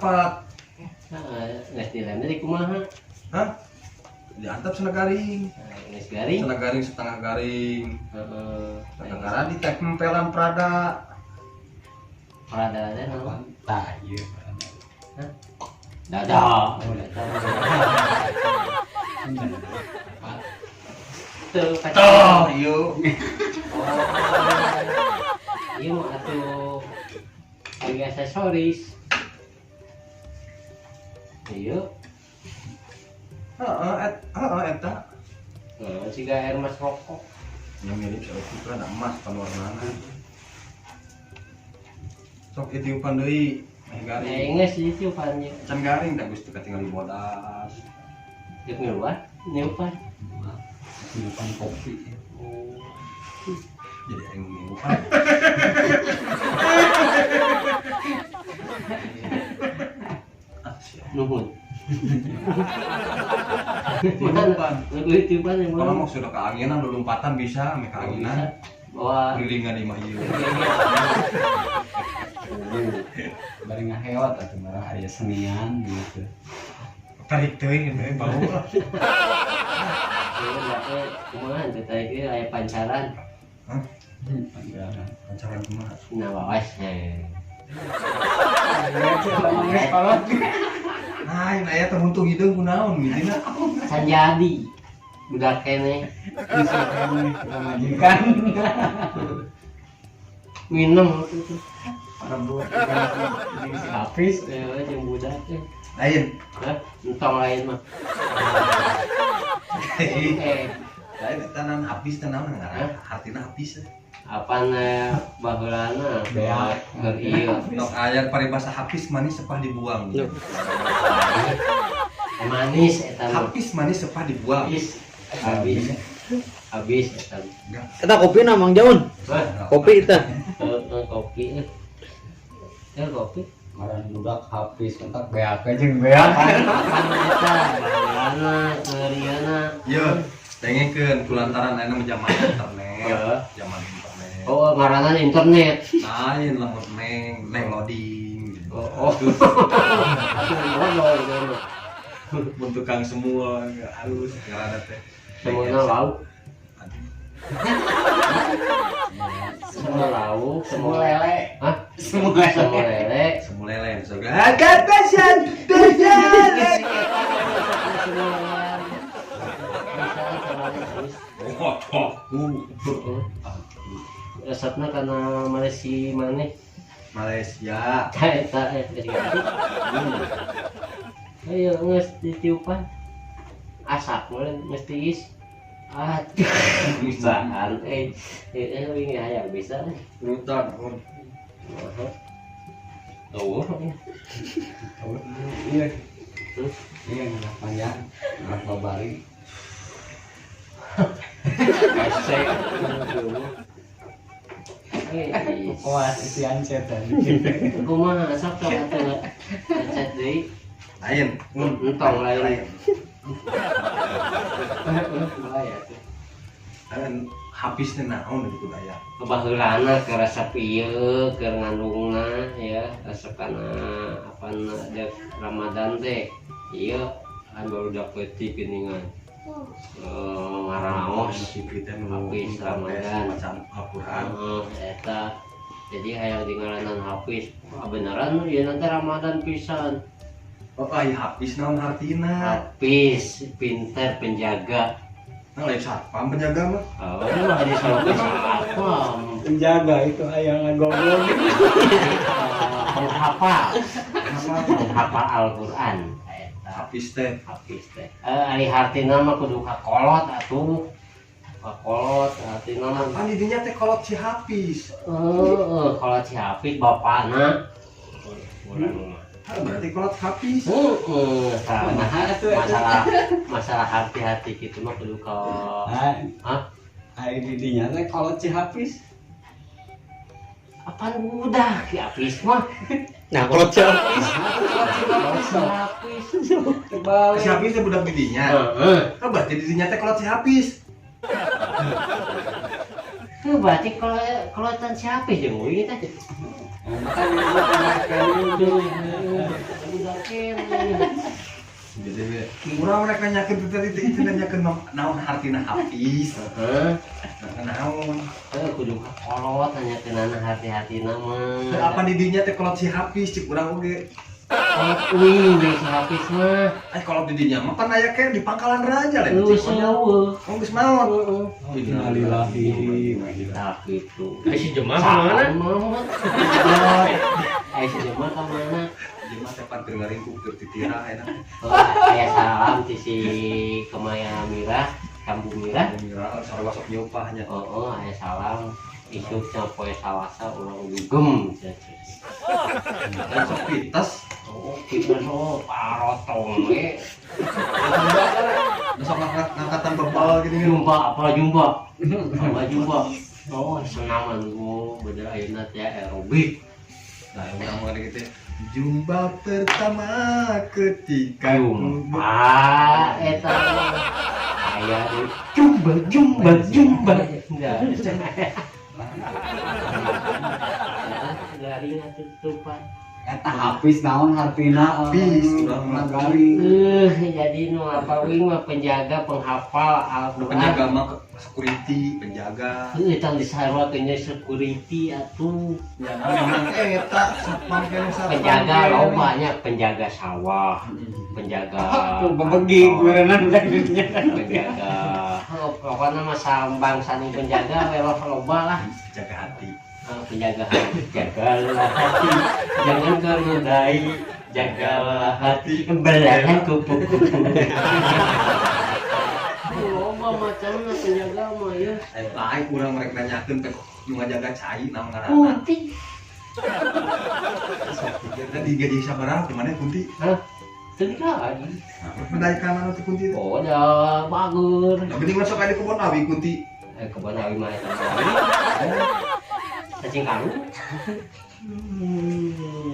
Rapat. Heeh, geus dilem di kumaha? Hah? Diantep cenah garing. Geus garing. Cenah garing setengah garing. Heeh. Setengah garing ditempelan Prada. Prada teh naon? Tah ieu. Hah? Dada. Oh, dada. Tuh, Toh, ieu. Ieu mah atuh lagi aksesoris. Ieu. Heeh, heeh eta. Nah, siga air mas rokok. Yang mirip saeutik lah, da emas panwarnana. Sok ieu tiupan deui, meh garing. Eh, geus ieu tiupan ieu. Can garing da geus teu katingali bodas. Deuk ngeluar, niupan. Niupan kopi. Oh. Jadi aing niupan. Ah, siap. Nuhun. Tiupan. Nuhun tiupan yang Kalau mana? mau sudah keanginan, lompatan bisa, meh keanginan. Bawa Kelilingan di imah ieu. Bari ngahewat atuh marah aya senian gitu. Tarik teuing teh bau lah. Ieu teh kumaha teh tarik ieu aya pancaran. Hah? Pancaran. Pancaran kumaha? Nah, wawas he. Nah, ini aya teh huntung hideung kunaon mitina. Can jadi. Budak keneh. Bisa keneh kita majikan. Minum itu. Rebut jeung si Hafiz. Jeung budak teh. Lain. Hah? Entong lain mah. Lain eta nan habis teh naon ngaran? Hartina habis. Apaan baheulana? Beak. Keur ieu. Nok aya paribasa habis manis sepah dibuang. Manis eta mah. Habis manis sepah dibuang. Habis. Habis. Habis eta. Eta kopi na Mang Jaun. Hah? Kopi eta. Heeh, kopi. Ya kopi. Ngaran budak Hafiz mentak beak jeung beak. Apaan eta baheulana keur ieuna. Ieu dengekeun kulantaran ayeuna mah zaman internet. Heeh. Zaman internet. Oh, ngaranna internet. Lain lamun neng, neng loading gitu. Oh, oh. Atuh ngobrol gitu mah. Mun tukang semua enggak halus ngaranna teh. Semua lauk. Semua lauk, Semua lele. Hah? Semua lele. Semua lele. Semua lele surga. Kata santai. Oh, aku. Resepna karena Malaysia maneh. Malaysia. Eta geus ganti. Ayo geus ditiupan. Asak meureun geus tiis. Aduh, bisaan euy hayang bisa. Rutan. Tuh. Iya. Iya ngeunah panjang, ngeunah babari. Esek. Wah, isian setan. Kumaha sok sok atuh. Chat deui. Lain. Entong lain. Mulai atuh. Lain habis teh naon gitu aya. Baheulana keur resep ieu, keur ngandungna ya, resep kana apana dek Ramadan teh. Ieu kan barudak leutik geuningan. Ngaraos Hafiz Ramadan. Bacaan Al-Qur'an. Heeh, eta. Jadi hayang di ngaranan Hafiz. Wah, beneran ieu nanti Ramadan pisan. Oh, ai Hafiz naon hartina? Hafiz pinter penjaga. Nah, lain satpam penjaga mah. Oh, ini mah di samping satpam. Penjaga itu ayang ngagoblok. Penghafal. Penghafal Al-Qur'an. Eta Hafiz teh. Hafiz teh. Ari hartina mah kudu kakolot atuh. Kakolot hartina mah. Pan di dinya teh kolot si Hafiz. Heeh, kolot si Hafiz bapana. Urang mah. Ah, berarti kolot Hafiz. Heeh, Kumaha atuh eta? masalah masalah hati-hati gitu mah kudu ka Hah? Ari di dinya teh kolot si Hafiz. Apaan budak si Hafiz mah? Nah, kolot si Hafiz. Kolot si Hafiz. Terbalik. Si Hafiz teh budak di dinya. Heeh. Ah, berarti di dinya teh kolot si Hafiz. Tuh berarti kalau kolotan si Hafiz jeung uing teh. Makanya gua pernah kayak gitu. keneh. Jadi urang rek nanyakeun teh tadi itu nanyakeun naon hartina Hafiz. Heeh. Naon? Heuh kudu ka kolot nanyakeunana hati-hatina mah. Apa di dinya teh kolot si Hafiz cik urang oge. Kolot uing jeung si Hafiz mah. Eh kolot di dinya mah pan aya ke di Pangkalan Raja lain. Geus eueuh. Oh geus maot. Heeh. Innalillahi wa inna. Tah kitu. Ai si Jema ka mana? Ai si Jema ka mana? Jema teh pan keur ngaringkuk keur titira enak. Oh, aya salam ti si Kemaya Mirah, Kampung Mirah. Mirah sarua sok nyeupah nya. Oh, aya salam. Isuk cenah poe Salasa urang dugem cenah. Dan sok pites. Oh, pites oh parotong we. Sok ngangkatan bebal gini. Jumpa apa jumpa? Apa jumpa? Oh, senaman gua beda ayeuna teh aerobik. Nah, urang mah gitu. Jumpa pertama ketika jumpa eta aya jumba jumba jumba. Garing atuh tupan. Eta Hafiz naon hartina? Hafiz urang mah garing. Jadi nu apa wing mah penjaga penghafal Al-Qur'an. Penjaga mah security, penjaga. Heuh tang disarua nya security atuh. Ya memang eta satpam kene satpam. Penjaga loba nya, penjaga sawah, penjaga bebegi gurenan udah dinya. Penjaga. Heuh pokona mah bangsa ning penjaga we loba lah. Penjaga hati. Penjaga hati, jagalah hati, jangan kau nodai, jagalah hati, belahan kupu-kupu. Loba macamna penjaga mah ya. Lain urang rek nanyakeun teh nu ngajaga cai naon ngaranna. Kunti. Kita digaji sabaraha di mana Kunti? Hah? Teu digaji. Pendaikan anu teh Kunti. Oh, dah bagus. Lah geuning sok aya di kebon awi Kunti. Kebon awi mah eta. Cacing karung.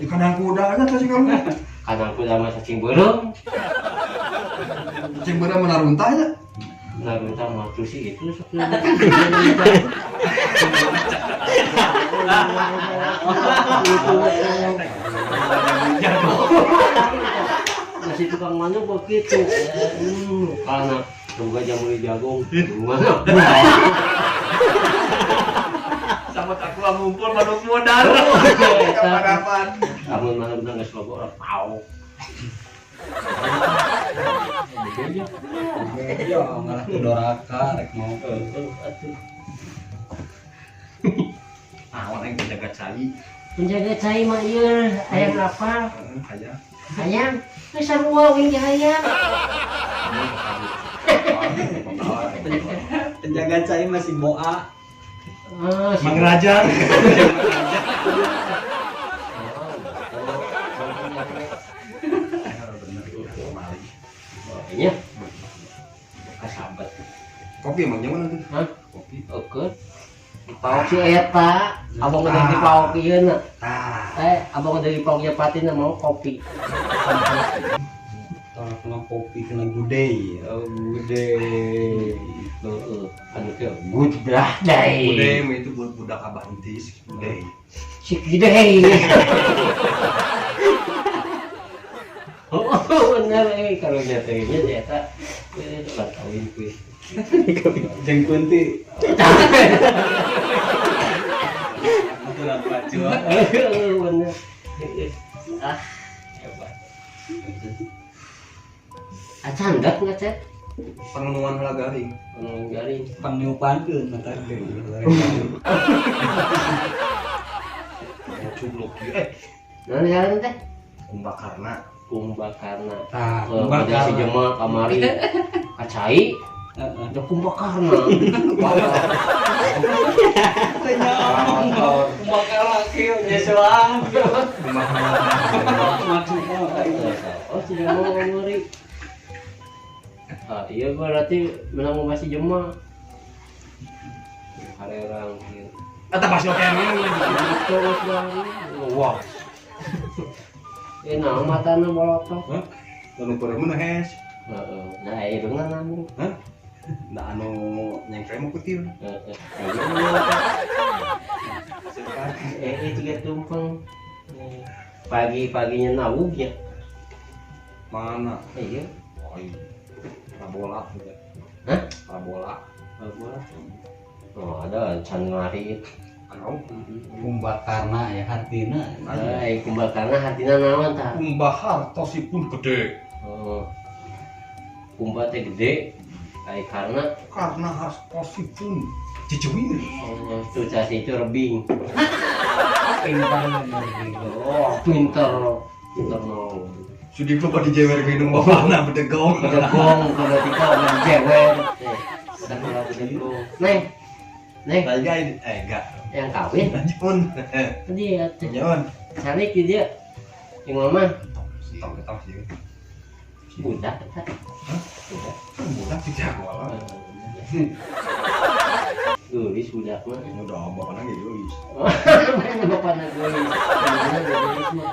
Di kandang kuda nya cacing karung. Kandang kuda mah cacing beureum. Cacing beureum mah naruntah nya. Naruntah mah tuh sih itu sok. Masih tukang mana begitu. Karena tunggu aja mulai jagung. Mana? Sama aku ngumpul manuk modal. Kapan-kapan. Kamu mana bener geus logo pau. Ya ngalah teu doraka rek mau. Atuh. Naon aing penjaga cai. Penjaga cai mah ieu hayang apa? Hayang. Hayang. Geus sarua wing ge hayang. Penjaga cai masih boa. Mang Raja. Iya. Kasabat. Kopi emang nyaman tuh. Hah? Kopi. Oke. Dipaok si eta, abang udah dipaok ieu na. Abang udah dipaok ieu patina mau kopi. Tolak kena kopi kena gudei. Oh, gudei. Heeh, anu teh gudah deui. Gudei mah itu buat budak abah entis, gudei. Si gudei. Oh, bener kalau nyatanya teh eta ulah kawin kuy. Jeung Kunti. Betulan baju. Bener. Ah, hebat. Acan dak nggak cet? Pengenuan heula garing. Pengenuan garing. Pangniupankeun mata teh. Cublok ieu. Naon ngaran teh? Kumbakarna. Kumbakarna. Tah, Kumbakarna. Si Jema kamari kacai. Heeh. Da Kumbakarna. Teh nyaho. Kumbakarna kieu nyesuan. Maksudna. Oh, si Jema kamari. Ah, iya berarti menang masih Jema. Harerang kieu. Eta pasti oke Gitu geus bari. Wah. Naon matana bolotok? Hah? Anu peureum mah hes. Heeh. Nah, irungna nambung. Hah? Nah anu nyengkre mah kutil. Heeh. Ayo tiga tumpeng. Pagi-paginya nawug ya. Mana? Iya. Oh iya. Parabola juga. Hah? Parabola. Parabola. Oh, ada can ngarit. Anu, Kumbakarna ya hartina. Eh, kumbakarna hartina naon tah? Kumba hartosipun gede. Oh. Kumba teh gede. Ai karena Karena hartosipun cicuwir. oh, tuh casi itu rebing. Pintar. Oh, pinter. Pinter no. Sudi kok dijewer minum bapakna bedegong. Bedegong kalau tiga orang jewer. Sekolah bedegong. Neng. Neng, Lagi enggak. yang kawin Lanjut. dia teh. Nyon. Cari di dia. Yang mama Tong ketong sih. budak eta. Budak. Budak tidak sekolah. Geulis budak mah. Udah bapakna ge geulis. Mana bapakna geulis. Mana geulis mah.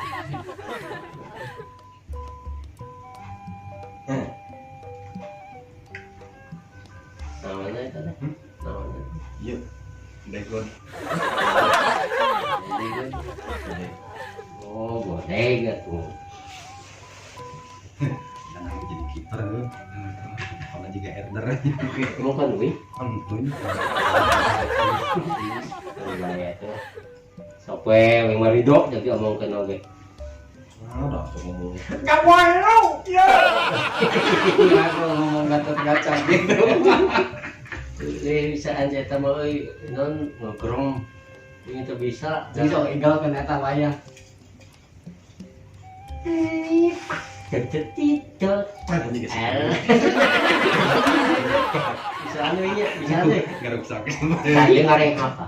Namanya itu teh. Namanya. Iya. Begon. Oh, bodega tuh. Jangan jadi kiper. Kalau juga herder. Kamu kan wih. Ampun. Bahaya tuh. Sok we wing marido jadi omongkeun oge. Nah, udah tuh ngomong. Gak mau ya. Aku ngomong gatot-gatot gitu. Eh bisa anjay eta mah euy non ngegrong. Ini tuh bisa. Jadi sok igal kan eta wayang. Ketetitot. Bisa anu nya, bisa anu. Ngaruksak. Saya ngareng apa?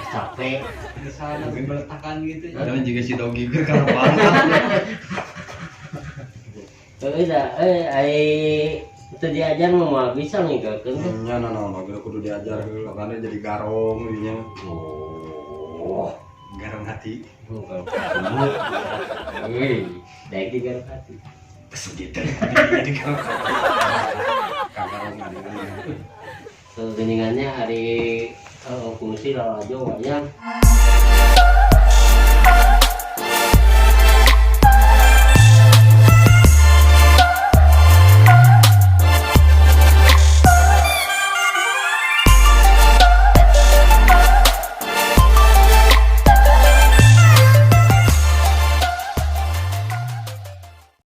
Capek. Misalnya bertakan gitu. Jangan juga si dogi gue karena banget. Heeh dah, ai itu diajar mah moal bisa ngigalkeun teh. Nya nah nah gue kudu diajar heula karena jadi garong dinya. Oh, Garong hati. garong hati. Euy, daek di garong hati. Pesugihan jadi garong hati. Kagarongan. Geningannya hari fungsi lalajo wayang.